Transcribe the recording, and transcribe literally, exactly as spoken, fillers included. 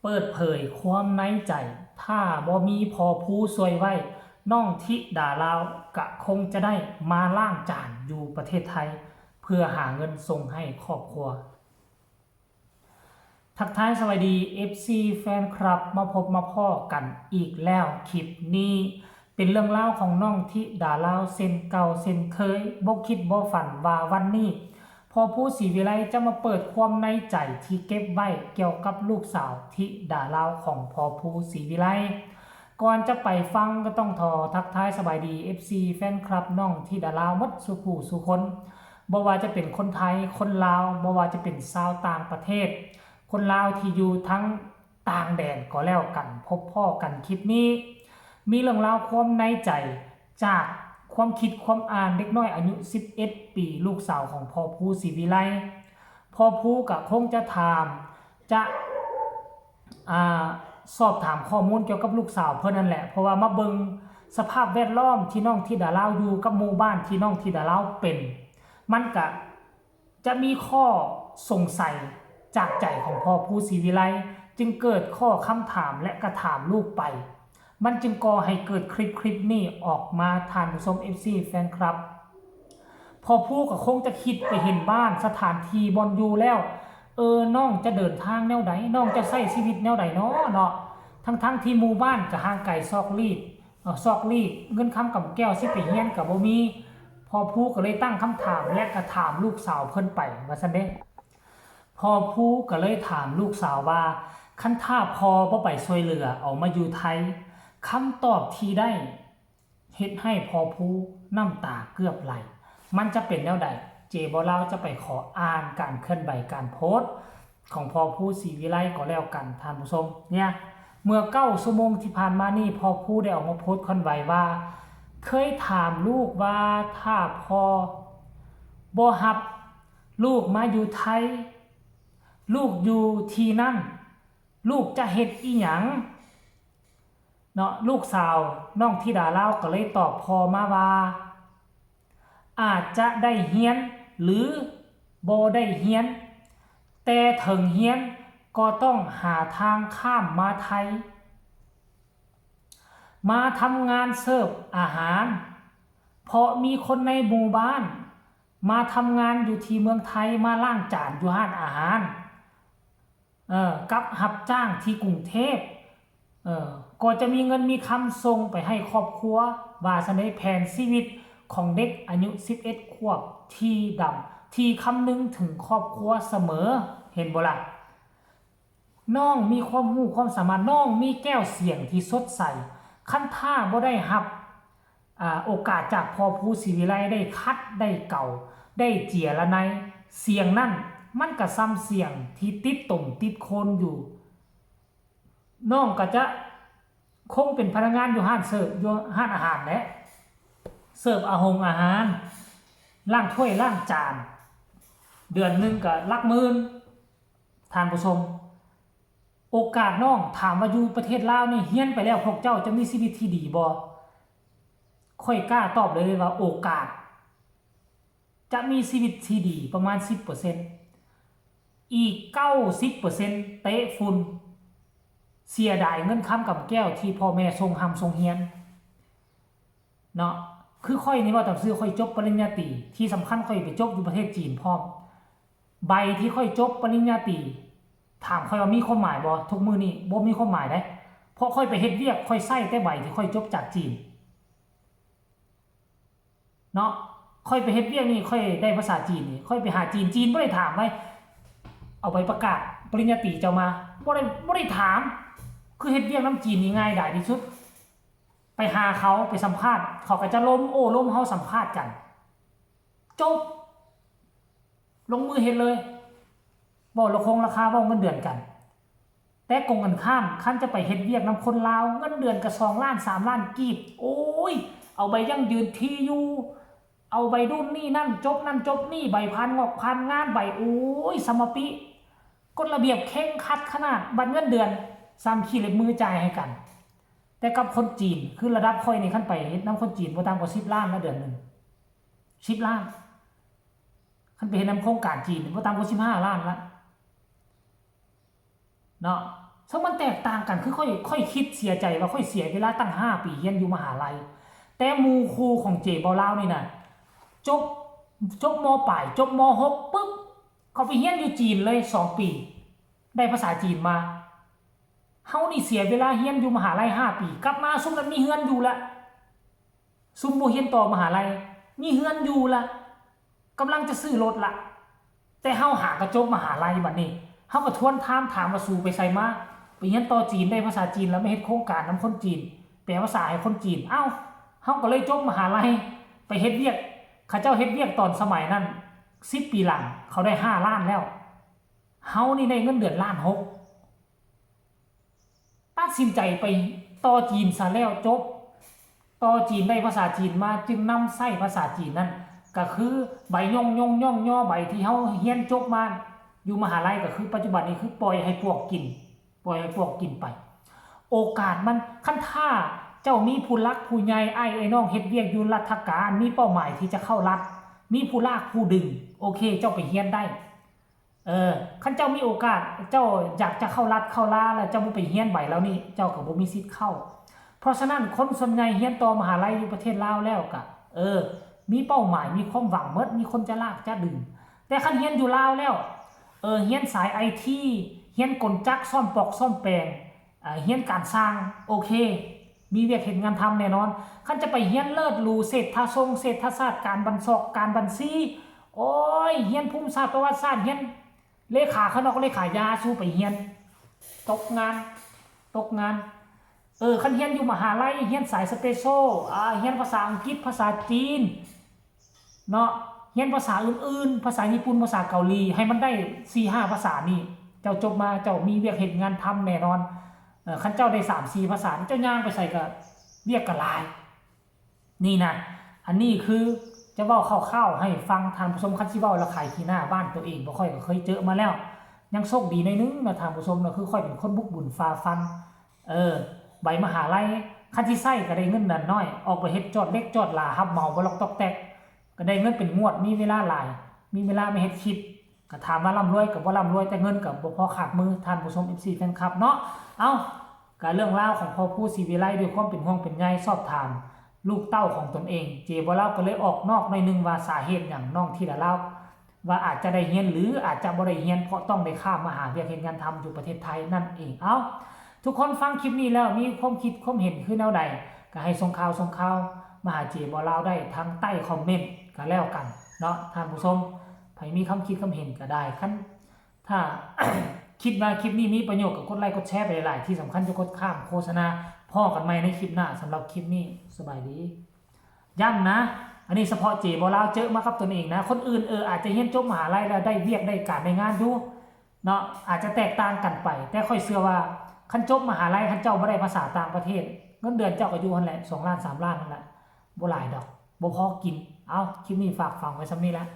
เปิดเผยความในใจ ถ้าบ่มีพ่อภูช่วยไว้ น้องธิดาลาวกะคงจะได้มาล้างจานอยู่ประเทศไทย เพื่อหาเงินส่งให้ครอบครัว ทักทายสวัสดี เอฟซี แฟนคลับ มาพบมาพ้อกันอีกแล้ว คลิปนี้เป็นเรื่องราวของน้องธิดาลาวเช่นเก่าเช่นเคย บ่คิดบ่ฝันว่าวันนี้ พ่อภูศรีวิไลจะมาเปิดความในใจที่เก็บไว้เกี่ยวกับลูกสาวธิดาลาวของพ่อภูศรีวิไล ก่อนจะไปฟังก็ต้องขอทักทายสบายดี เอฟซี แฟนคลับน้องธิดาลาวหมดสู่ผู้สู่คน บ่ว่าจะเป็นคนไทย คนลาว บ่ว่าจะเป็นชาวต่างประเทศ คนลาวที่อยู่ทั้งต่างแดนก็แล้วกัน พบพ้อกันคลิปนี้ มีเรื่องราวความในใจจากความคิดความอ่านเด็กน้อยอายุ สิบเอ็ด ปี ลูกสาวของพ่อภูศรีวิไล พ่อภูกะคงจะถาม จะ อ่า สอบถามข้อมูลเกี่ยวกับลูกสาวเพิ่นนั่นแหละ เพราะว่ามาเบิ่งสภาพแวดล้อมที่น้องธิดาลาวอยู่กับหมู่บ้านที่น้องธิดาลาวเป็น มันกะจะมีข้อสงสัยจากใจของพ่อภูศรีวิไล จึงเกิดข้อคำถามและกะถามลูกไป มันจึงก่อให้เกิดคลิปคลิปนี้ออกมา ท่านผู้ชม เอฟซี แฟนคลับ พ่อภูกะคงจะคิดไปเห็นบ้านสถานที่บ่อนอยู่แล้ว เออ น้องจะเดินทางแนวใด น้องจะใช้ชีวิตแนวใดน้อเนาะ ทั้งๆที่หมู่บ้านกะห่างไกลซอกลีก เอ่อ ซอกลีก เงินคำกำแก้วสิไปเฮียนกะบ่มี พ่อภูกะเลยตั้งคำถามและกะถามลูกสาวเพิ่นไปว่าซั่นเด้ พ่อภูกะเลยถามลูกสาวว่า คันถ้าพ่อบ่ไปช่วยเหลือเอามาอยู่ไทย คำตอบที่ได้ เฮ็ดให้พ่อภูน้ำตาเกือบไหล มันจะเป็นแนวใด เจบอลาวจะไปขออ่านการเคลื่อนไหวการโพสต์ของพ่อภูศรีวิไลก็แล้วกัน ท่านผู้ชม เนี่ย เมื่อเก้าชั่วโมงที่ผ่านมานี่ พ่อภูได้ออกมาโพสต์เคลื่อนไหวว่า เคยถามลูกว่าถ้าพ่อบ่ฮับลูกมาอยู่ไทย ลูกอยู่ที่นั่น ลูกจะเฮ็ดอิหยัง เนาะ ลูกสาวน้องธิดาลาวก็เลยตอบพ่อมาว่า อาจจะได้เฮียนหรือบ่ได้เฮียน แต่เถิงเฮียนก็ต้องหาทางข้ามมาไทย มาทำงานเสิร์ฟอาหาร เพราะมีคนในหมู่บ้าน มาทำงานอยู่ที่เมืองไทย มาล้างจานอยู่ร้านอาหาร เอ่อ กับรับจ้างที่กรุงเทพ เอ่อ ก็จะมีเงินมีคำส่งไปให้ครอบครัว ว่าซั่นเด้ แผนชีวิตของเด็กอายุ สิบเอ็ด ขวบ ที่ดำ ที่คำนึงถึงครอบครัวเสมอ เห็นบ่ล่ะ น้องมีความรู้ความสามารถ น้องมีแก้วเสียงที่สดใส คันถ้าบ่ได้รับ อ่า โอกาสจากพ่อภูศรีวิไลได้ขัด ได้เกลา ได้เจียระไน เสียงนั่นมันกะส่ำเสียงที่ติดตมติดโคนอยู่ น้องกะจะคงเป็นพนักงานอยู่ร้านเสิร์ฟ อยู่ร้านอาหารแหละ เสิร์ฟอาหงอาหาร ล้างถ้วยล้างจาน เดือนหนึ่งกะหลักหมื่น ท่านผู้ชม โอกาสน้อง ถามว่าอยู่ประเทศลาวนี่เฮียนไปแล้ว พวกเจ้าจะมีชีวิตที่ดีบ่ ข้อยกล้าตอบเลยว่าโอกาส จะมีชีวิตที่ดีประมาณ สิบเปอร์เซ็นต์ อีก เก้าสิบเปอร์เซ็นต์ เตะฝุ่น เสียดายเงินคำกำแก้วที่พ่อแม่ส่งร่ำส่งเฮียน เนาะ คือข้อยนี่เว้าตามซื่อ ข้อยจบปริญญาตรี ที่สำคัญข้อยไปจบอยู่ประเทศจีนพร้อม ใบที่ข้อยจบปริญญาตรี ถามข้อยว่ามีความหมายบ่ ทุกมื้อนี้บ่มีความหมายเด้ เพราะข้อยไปเฮ็ดเวียก ข้อยใช้แต่ใบที่ข้อยจบจากจีน เนาะ ข้อยไปเฮ็ดเวียกนี่ ข้อยได้ภาษาจีนนี่ ข้อยไปหาจีน จีนบ่ได้ถามไว้ เอาใบประกาศปริญญาตรีเจ้ามา บ่ได้ บ่ได้ถาม คือเฮ็ดเวียกนำจีนนี่ง่ายดายที่สุด ไปหาเขา ไปสัมภาษณ์ เขากะจะลมโอ้ลมเฮาสัมภาษณ์กัน จบ ลงมือเฮ็ดเลย เว้าราคงราคา เว้าเงินเดือนกัน แต่กงกันข้าม คันจะไปเฮ็ดเวียกนำคนลาว เงินเดือนกะสองล้าน สามล้านกีบ โอ้ย เอาใบยั่งยืนที่อยู่ เอาใบนู่นนี่นั่น จบนั่นจบนี่ ใบผ่านงอกผ่านงาน ใบ โอ้ย สมปิ กฎระเบียบเคร่งครัดขนาด บัดเงินเดือน ส่ำขี้เล็บมือจ่ายให้กัน แต่กับคนจีน คือระดับข้อยนี่ คันไปเฮ็ดนำคนจีน บ่ต่ำกว่า สิบล้านนะ เดือนหนึ่ง สิบล้าน คันไปเฮ็ดนำโครงการจีน บ่ต่ำกว่า สิบห้าล้านละ เนาะ ซึ่งมันแตกต่างกัน คือข้อยข้อยคิดเสียใจว่าข้อยเสียเวลาตั้งห้าปีเรียนอยู่มหาลัย แต่หมู่คู่ของเจบ่าวลาวนี่นะ จบ จบ ม.ปลาย จบ ม.หก ปุ๊บ เขาไปเรียนอยู่จีนเลยสองปี ได้ภาษาจีนมา เฮานี่เสียเวลาเรียนอยู่มหาลัยห้าปี กลับมาซุมนั้นมีเฮือนอยู่ละ ซุมบ่เรียนต่อมหาลัย มีเฮือนอยู่ละ กำลังจะซื้อรถละ แต่เฮาหากะจบมหาลัยบัดนี้ เฮากะทวนถาม ถามว่าสูไปไสมา ไปเรียนต่อจีน ได้ภาษาจีน แล้วมาเฮ็ดโครงการนำคนจีน แปลภาษาให้คนจีน เอ้า เฮากะเลยจบมหาลัย ไปเฮ็ดเวียก เขาเจ้าเฮ็ดเวียกตอนสมัยนั้น สิบปีหลัง เขาได้ห้าล้านแล้ว เฮานี่ได้เงินเดือนล้านหก ตัดสินใจไปต่อจีนซะแล้วจบ ต่อจีนได้ภาษาจีนมา จึงนำใช้ภาษาจีนนั้น กะคือใบย่องย่องย่องย่อ ใบที่เฮาเรียนจบมา อยู่มหาลัย กะคือปัจจุบันนี้คือปล่อยให้ปวกกิน ปล่อยให้ปวกกินไป โอกาสมัน คันถ้าเจ้ามีผู้หลักผู้ใหญ่ อ้ายเอื้อยน้องเฮ็ดเวียกอยู่รัฐการ มีเป้าหมายที่จะเข้ารัฐ มีผู้ลากผู้ดึง โอเค เจ้าไปเรียนได้ เออ คันเจ้ามีโอกาส เจ้าอยากจะเข้ารัฐเข้าลา แล้วเจ้าบ่ไปเรียนใบเหล่านี้ เจ้ากะบ่มีสิทธิ์เข้า เพราะฉะนั้นคนส่วนใหญ่เรียนต่อมหาลัยอยู่ประเทศลาวแล้วกะ เออ มีเป้าหมาย มีความหวังหมด มีคนจะลากจะดึง แต่คันเรียนอยู่ลาวแล้ว เออ เรียนสายไอที เรียนกลจักร ซ่อมปอกซ่อมแปลง อ่า เรียนการช่าง โอเค มีเวียกเฮ็ดงานทำแน่นอน คันจะไปเรียนเลิศหรู เศรษฐศง เศรษฐศาสตร์ การบัญชอก การบัญชี โอ้ย เรียนภูมิศาสตร์ ประวัติศาสตร์ เรียนเลขา ข้างนอกเลขายา สูไปเรียน ตกงาน ตกงาน เออ คันเรียนอยู่มหาลัย เรียนสายสเปเชียล อ่า เรียนภาษาอังกฤษ ภาษาจีน เนาะ เรียนภาษาอื่นๆ ภาษาญี่ปุ่น ภาษาเกาหลี ให้มันได้สี่ห้าภาษานี่ เจ้าจบมา เจ้ามีเวียกเฮ็ดงานทำแน่นอน เอ่อ คันเจ้าได้สามสี่ภาษานี่ เจ้าย่างไปไสกะเวียกกะหลาย นี่นะ อันนี้คือจะเว้าคร่าวๆ ให้ฟัง ท่านผู้ชม คันสิเว้าแล้วขายขี้หน้าบ้านตัวเอง เพราะข้อยกะเคยเจอมาแล้ว ยังโชคดีหน่อยนึงนะ ท่านผู้ชมนะ คือข้อยเป็นคนบุกบุญฝ่าฟัน เออ ใบมหาลัย คันสิใช้กะได้เงินเดือนน้อย ออกไปเฮ็ดจอดเหล็กจอดหลา รับเหมาบ่ล็อกต๊อกแต๊ก กะได้เงินเป็นงวด มีเวลาหลาย มีเวลามาเฮ็ดคลิป กะถามว่าร่ำรวยกะบ่ร่ำรวย แต่เงินกะบ่พอขาดมือ ท่านผู้ชม เอฟซี แฟนคลับเนาะ เอ้า กะเรื่องราวของพ่อครูศรีวิไล ด้วยความเป็นห่วงเป็นใย สอบถามลูกเต้าของตนเอง เจบ่าวลาวกะเลยออกนอกหน่อยนึงว่าสาเหตุหยังน้องธิดาลาว ว่าอาจจะได้เรียนหรืออาจจะบ่ได้เรียน เพราะต้องได้ข้ามมาหาเวียกเฮ็ดงานทำอยู่ประเทศไทยนั่นเอง เอ้า ทุกคนฟังคลิปนี้แล้วมีความคิดความเห็นคือแนวใด กะให้ส่งข่าวส่งข่าวมาหาเจบ่าวลาวได้ทางใต้คอมเมนต์กะแล้วกันเนาะ ท่านผู้ชม ไผมีความคิดความเห็นกะได้ คัน ถ้า คิดว่าคลิปนี้มีประโยชน์กะกดไลค์กดแชร์ไปหลายๆ ที่สำคัญจะกดข้ามโฆษณา พ้อกันใหม่ในคลิปหน้า สำหรับคลิปนี้ สบายดี ย้ำนะ อันนี้เฉพาะเจบ่าวลาวเจอมากับตนเองนะ คนอื่น เออ อาจจะเรียนจบมหาลัยแล้วได้เวียกได้การได้งานอยู่เนาะ อาจจะแตกต่างกันไป แต่ข้อยเชื่อว่าคันจบมหาลัย คันเจ้าบ่ได้ภาษาต่างประเทศ เงินเดือนเจ้ากะอยู่หั้นแหละ สองล้าน สามล้าน หั้นแหละ บ่หลายดอก บ่พอกิน เอ้า คลิปนี้ฝากฝังไว้ส่ำนี้ละ